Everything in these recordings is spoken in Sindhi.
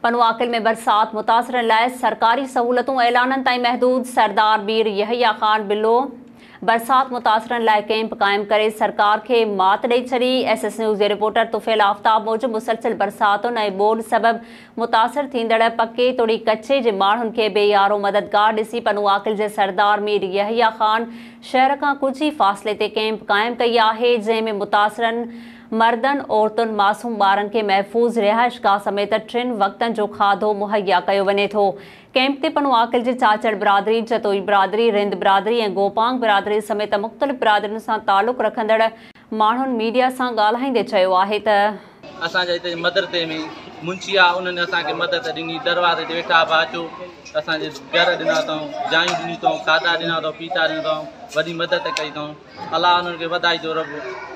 پنوعاقل ۾ برسات متاثرن لاءِ سرڪاري سهولتون اعلانن تائين محدود. سردار مير يحيٰ خان بلو برسات متاثرن لاءِ ڪيمپ قائم ڪري سرڪار کي مات ڏئي ڇڏي. ايس ايس نيوز جي رپورٽر طفيل آفتاب موجب مسلسل برساتن ۽ ٻوڏ سبب متاثر ٿيندڙ پڪي توڙي ڪچي جي ماڻهن کي بي يارو مددگار ڏسي پنوعاقل جي سردار مير يحيٰ خان شهر کان ڪجهه ئي فاصلي تي ڪيمپ قائم ڪئي آهي، جنهن ۾ متاثرن مردن، عورتن، معصوم ٻارن کي محفوظ رهائشگاهه سميت ٽن وقتن جو کاڌو مهيا ڪيو وڃي ٿو. ڪيمپ تي پنوعاقل جي چاچڙ برادري، جتوئي برادري، رند برادري ۽ گوپانگ برادري سميت مختلف برادرين سان تعلق رکندڙ ماڻهن ميڊيا سان ڳالهائيندي چيو آهي ته. اسان جا هتي مدرسي ۾ منشي آ، انهن اسان کي مدد ڏني، دروازي تي ويٺا ڀا اچو، اسان جي گهر ڏنا اٿئون، جايون ڏنيون اٿئون، کاڌا ڏنا اٿئون، پيتا ڏنا اٿئون، وڏي مدد ڪئي اٿئون. الله انهن کي وڌائيندو رب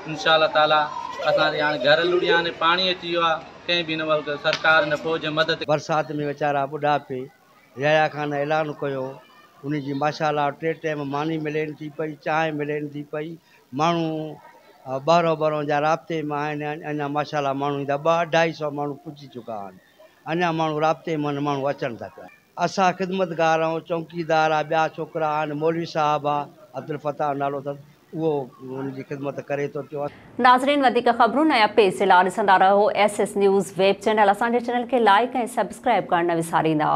انشاء الله تعالي. اسان جي هاڻي گهر لڙهي ويا آهن، پاڻي اچي ويو آهي، ڪنهن به هن مهل سرڪار نه فوج مدد. برسات ۾ ويچارا ٻڏا پي. يحيٰ خان اعلان ڪيو ان جي ماشاء الله ٽي ٽيم ماني ملين ٿي پئي، چانهه ملين ٿي پئي، ماڻهو ٻهرو ٻهرو جا رابطي ۾ آهن، اڃا ماشاء الله ماڻهو ايندا، ٻه اڍائي سو ماڻهو پهچي چڪا آهن، اڃا ماڻهو رابطي ۾ آهن، ماڻهو اچن ٿا پيا. اسان خدمتگار آهيون، چونڪيدار آ، ٻيا ڇوڪرا آهن، مولوي صاحب آ، عبدالفتاح نالو اٿس، اهو ان جي خدمت ڪري ٿو پيو. ناظرين وڌيڪ خبرون ۽ اپڊيٽس جي لاءِ ڏسندا رهو S S news web channel. اسان جي چينل کي لائيڪ ۽ سبسڪرائيب ڪرڻ نه وساريندا.